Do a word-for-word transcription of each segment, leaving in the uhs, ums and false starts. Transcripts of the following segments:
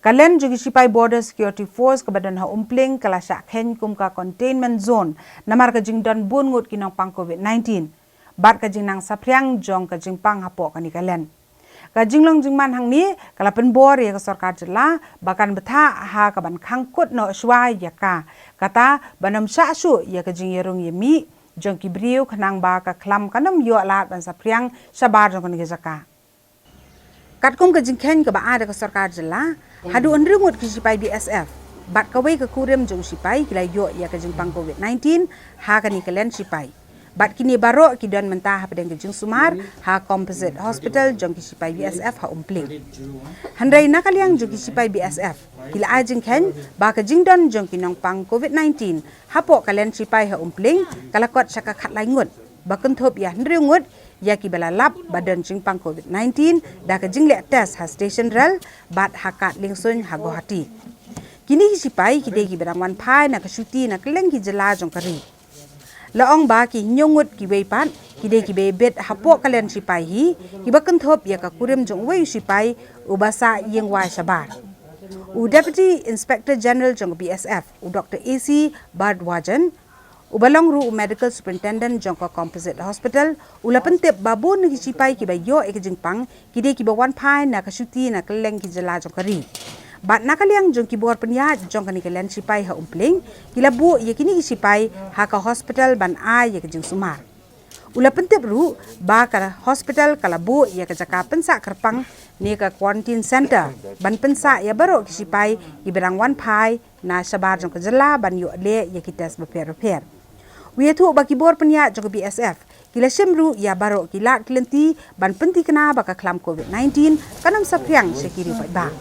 Ka len jong ki sipai Border Security Force kaba don ha Umpling ka la shah kheiñ kum ka containment zone namar ka jingdon bun ngut ki nongpang COVID nineteen bad ka jingnang saphriang jong ka jingpang hapoh kane ka len. Ka jinglong jingman hangne ka la pynbor ïa ka sorkar jylla ba kan bthah ha kaban khang kut noh shuwa ïa ka, kata ban ym shah shuh ïa ka jingïarung ïamih jong ki briew khnang ba ka khlam kan ym ïoh lad ban saphriang shabar jong kane ka jaka. Katkum ka jingkheiñ kaba ai da ka sorkar jylla, haduh hynriew ngut ki sipai B S F bad kawei ka kurim jong u sipai ki la ïoh ïa ka jingpang COVID nineteen ha kane ka len sipai. Bad kine baroh ki don mynta hapdeng ka jingsumar ha Composite Hospital jong ki sipai B S F ha Umpling. Hynrei na ka liang jong ki sipai B S F ki la ai jingkheiñ ba ka jingdon jong ki nongpang COVID nineteen hapoh ka len sipai ha Umpling ka la kot sha ka khatlai ngut, ba kynthup ïa hynriew ngut ïa kiba la lap ba don jingpang COVID nineteen da ka jingleh test ha station rel bad ha kad liengsuiñ ha Guwahati. Kine ki sipai ki dei kiba dang wan phai na ka shuti na kylleng ki jylla jong ka ri. La ong ba ki hynñiew ngut kiwei pat ki dei kiba bit hapoh ka len sipai hi, kiba kynthup ïa ka kurim jong uwei u sipai uba sah ïing wai shabar. U Deputy Inspector General jong ka B S F, u Doctor A C Bhardwajan, uba long ruh u Medical Superintendent jong ka Composite Hospital, u la pyntip ba bun na ki sipai kiba ïoh ïa ka jingpang ki dei kiba wan phai na ka shuti na kylleng ki jylla jong ka ri. Bad na ka liang jong ki bor pynïaid jong kane ka len sipai ha Umpling, ki la buh ïa kine ki sipai ha ka hospital ban ai ïa ka jingsumar. U la pyntip ruh ba ka hospital ka la buh ïa ka jaka pynsah kyrpang ne ka quarantine center ban pynsah ïa baroh ki sipai kiba dang wan phai na shabar jong ka jylla ban ïoh leh ïa ki test bapher bapher. U ïathuh ba ki bor pynïaid jong ka B S F ki la shim ruh ïa baroh ki lad ki lynti ban pynthikna ba ka khlam COVID nineteen kan ym saphriang sha ki ri paidbah.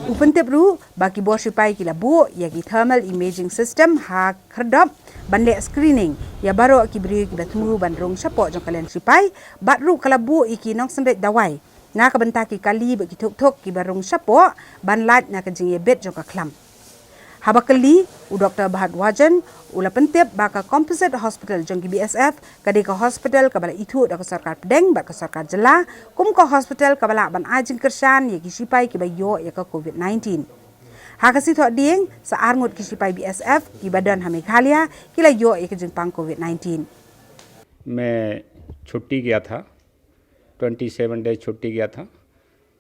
U pyntip ruh ba ki bor sipai ki la buh ïa ki thermal imaging system ha khyrdop ban leh screening ïa baroh ki briew kiba thmu ban rung shapoh jong ka len sipai, bad ruh ka la buh ïa ki nongsynreit dawai na ka bynta ki kali bad ki thuk thuk kiba rung shapoh ban lait na ka jingïabit jong ka khlam. Haba kylli, u Doctor Bhardwajan u la pyntip ba ka Composite Hospital jong ki B S F ka dei ka hospital kaba la ithuh da ka sorkar pdeng bad ka sorkar jylla kum ka hospital kaba lah ban ai jingkyrshan ïa ki sipai kiba ïoh ïa ka COVID nineteen. Ha ka sngi Thohdieng, sa ar ngut ki sipai B S F kiba don ha Meghalaya ki la ïoh ïa ka jingpang COVID nineteen. मैं छुट्टी गया था, ट्वेंटी सेवन डेज छुट्टी गया था।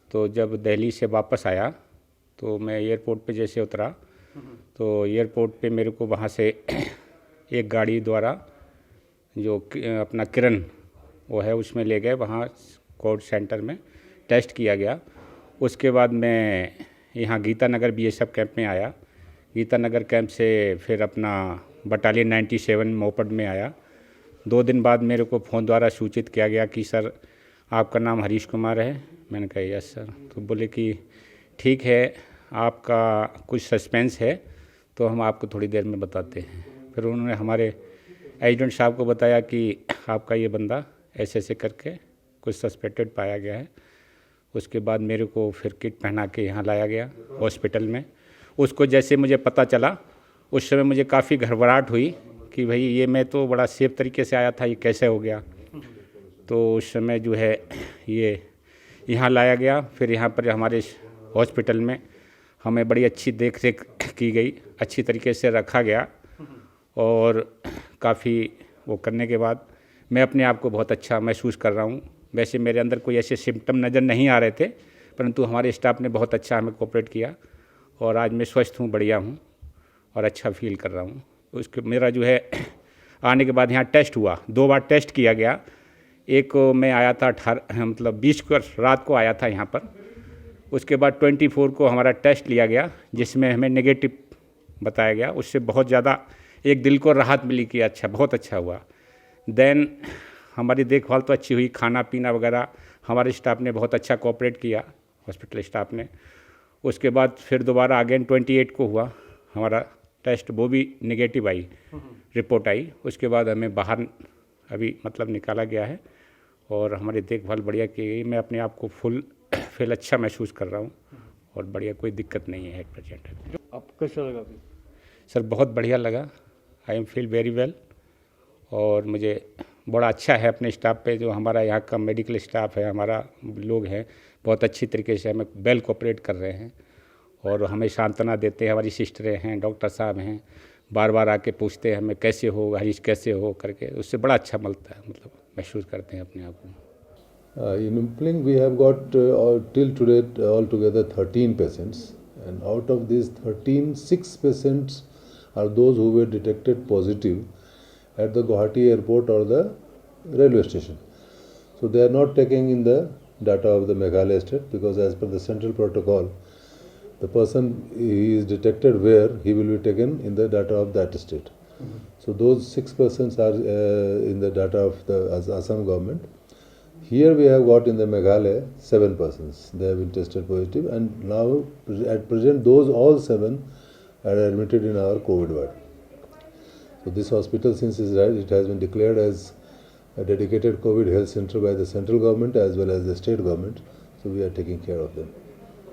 तो जब दिल्ली से वापस आया तो मैं एयरपोर्ट पे जैसे उतरा तो एयरपोर्ट पे मेरे को वहाँ से एक गाड़ी द्वारा जो कि- अपना किरण वो है उसमें ले गए, वहाँ कोविड सेंटर में टेस्ट किया गया। उसके बाद मैं यहाँ गीता नगर बीएसएफ कैंप में आया। गीता नगर कैंप से फिर अपना बटालियन नाइन्टी सेवन मोपड में आया। दो दिन बाद मेरे को फ़ोन द्वारा सूचित किया गया कि सर, आपका नाम हरीश कुमार है। मैंने कहा यस सर। तो बोले कि ठीक है, आपका कुछ सस्पेंस है, तो हम आपको थोड़ी देर में बताते हैं। फिर उन्होंने हमारे एजेंट साहब को बताया कि आपका ये बंदा ऐसे ऐसे करके कुछ सस्पेक्टेड पाया गया है। उसके बाद मेरे को फिर किट पहना के यहाँ लाया गया हॉस्पिटल में। उसको जैसे मुझे पता चला, उस समय मुझे काफ़ी घबराहट हुई कि भाई, ये मैं तो बड़ा सेफ तरीके से आया था, ये कैसे हो गया। तो उस समय जो है, ये यहाँ लाया गया। फिर यहाँ पर हमारे हॉस्पिटल में हमें बड़ी अच्छी देख रेख की गई, अच्छी तरीके से रखा गया और काफ़ी वो करने के बाद मैं अपने आप को बहुत अच्छा महसूस कर रहा हूँ। वैसे मेरे अंदर कोई ऐसे सिम्टम नज़र नहीं आ रहे थे, परंतु हमारे स्टाफ ने बहुत अच्छा हमें कोऑपरेट किया और आज मैं स्वस्थ हूँ, बढ़िया हूँ और अच्छा फील कर रहा हूँ। उसके मेरा जो है आने के बाद यहाँ टेस्ट हुआ, दो बार टेस्ट किया गया। एक मैं आया था अठारह, मतलब बीस को रात को आया था यहाँ पर। उसके बाद ट्वेंटी फ़ोर को हमारा टेस्ट लिया गया, जिसमें हमें नेगेटिव बताया गया। उससे बहुत ज़्यादा एक दिल को राहत मिली कि अच्छा, बहुत अच्छा हुआ। देन हमारी देखभाल तो अच्छी हुई, खाना पीना वगैरह हमारे स्टाफ ने बहुत अच्छा कोऑपरेट किया, हॉस्पिटल स्टाफ ने। उसके बाद फिर दोबारा अगेन ट्वेंटी एट को हुआ हमारा टेस्ट, वो भी नेगेटिव आई, रिपोर्ट आई। उसके बाद हमें बाहर अभी मतलब निकाला गया है और हमारी देखभाल बढ़िया की गई। मैं अपने आप को फुल फील अच्छा महसूस कर रहा हूँ और बढ़िया, कोई दिक्कत नहीं है एट प्रेजेंट। आपको कैसा लगा अभी? सर, बहुत बढ़िया लगा। I am feel very well। और मुझे बड़ा अच्छा है अपने स्टाफ पे, जो हमारा यहाँ का मेडिकल स्टाफ है, हमारा लोग हैं, बहुत अच्छी तरीके से हमें वेल कोऑपरेट कर रहे हैं। और हमें सांत्वना देते हैं। हमारी सिस्टरें हैं, डॉक्टर साहब हैं, बार बार आके पूछते हैं हमें, "कैसे हो हरीश, कैसे हो?" करके। उससे बड़ा अच्छा मिलता है, मतलब, महसूस करते हैं अपने आप को। Uh, in Umpling, we have got uh, all, till today uh, altogether thirteen patients, and out of these thirteen, six patients are those who were detected positive at the Guwahati airport or the railway station. So they are not taken in the data of the Meghalaya state, because as per the central protocol, the person he is detected where, he will be taken in the data of that state. So those six persons are uh, in the data of the As- Assam government. Here we have got in the Meghalaya seven persons. They have been tested positive, and now at present those all seven are admitted in our COVID ward. So this hospital, since is right, it has been declared as a dedicated COVID health center by the central government as well as the state government. So we are taking care of them.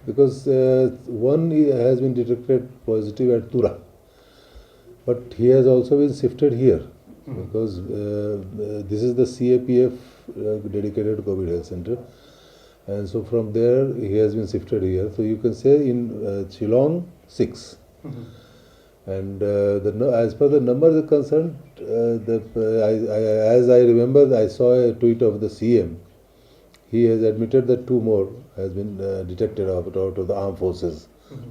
Because uh, one has been detected positive at Tura, but he has also been shifted here because uh, uh, this is the C A P F uh, dedicated COVID health center. And so from there, he has been shifted here. So you can say in uh, Shillong, six. And uh, the, nu- as far the number is concerned, uh, the, uh, I, I, as I remember, I saw a tweet of the C M. He has admitted that two more has been uh, detected out, out of the armed forces.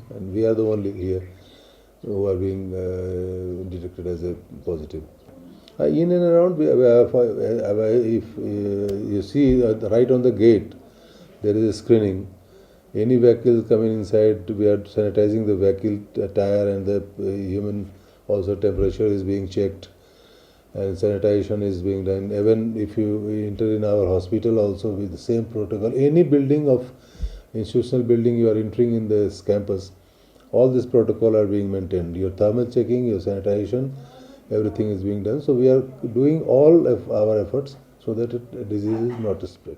And we are the only here who are being uh, detected as a positive. Uh, in and around, we, we are, for- uh, if uh, you see uh, right on the gate, there is a screening. Any vehicle coming inside, we are sanitizing the vehicle t- tire and the uh, human. Also, temperature is being checked, and sanitation is being done. Even if you enter in our hospital, also with the same protocol. Any building of institutional building you are entering in this campus, all this protocol are being maintained. Your thermal checking, your sanitation, everything is being done. So we are doing all of our efforts so that it, disease is not spread.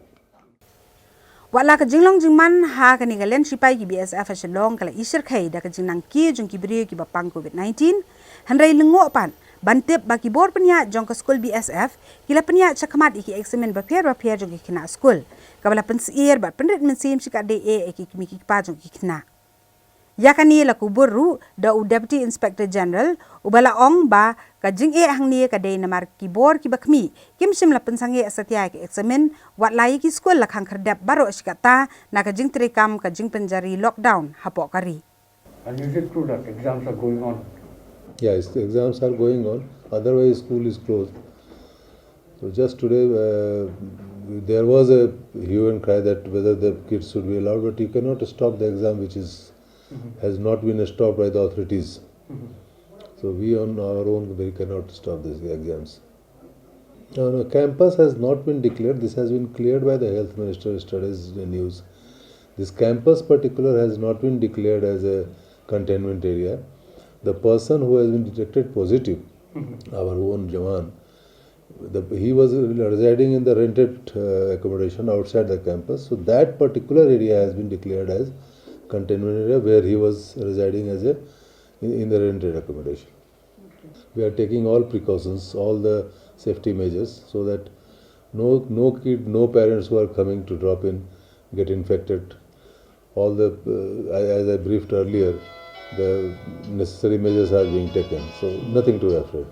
Wat la ka jinglong jingman ha kane ka liang shipai ki B S F ha Shillong ka la ishyrkhei da ka jingnang ki jong ki briew kiba pang COVID nineteen, hynrei lyngngoh pat ban tip ba ki bor pynïaid jong ka skul B S F ki la pynïaid shakhmat ïa ki eksamin bapher bapher jong ki khynnah skul, kaba la pynsyier bad pynrit mynsiem shikatdei eh ïa ki kmie ki kpa jong ki khynnah. Ïa kane la kubur ruh da u Deputy Inspector General, uba la ong ba ka jingeh hangne ka dei namar ki bor kiba khmih kim shym la pynsangeh satia ïa ki eksamin, wat la ïa ki skul la khang khyrdep baroh shi katta na ka jingtreikam ka jingpynjari lockdown hapoh ka ri. And is it true that exams are going on? Yes, the exams are going on. Otherwise, school is closed. So just today, uh, there was a hue and cry that whether the kids should be allowed, but you cannot stop the exam which is has not been stopped by the authorities. So we on our own we cannot stop these exams. No, no, campus has not been declared. This has been cleared by the health minister. Yesterday's news. This campus particular has not been declared as a containment area. The person who has been detected positive, our own Jawan, the, he was residing in the rented uh, accommodation outside the campus. So that particular area has been declared as containment area where he was residing as a in, in the rented accommodation. We are taking all precautions, all the safety measures, so that no no kid, no parents who are coming to drop in get infected. All the uh, as I briefed earlier, the necessary measures are being taken, so nothing to be afraid.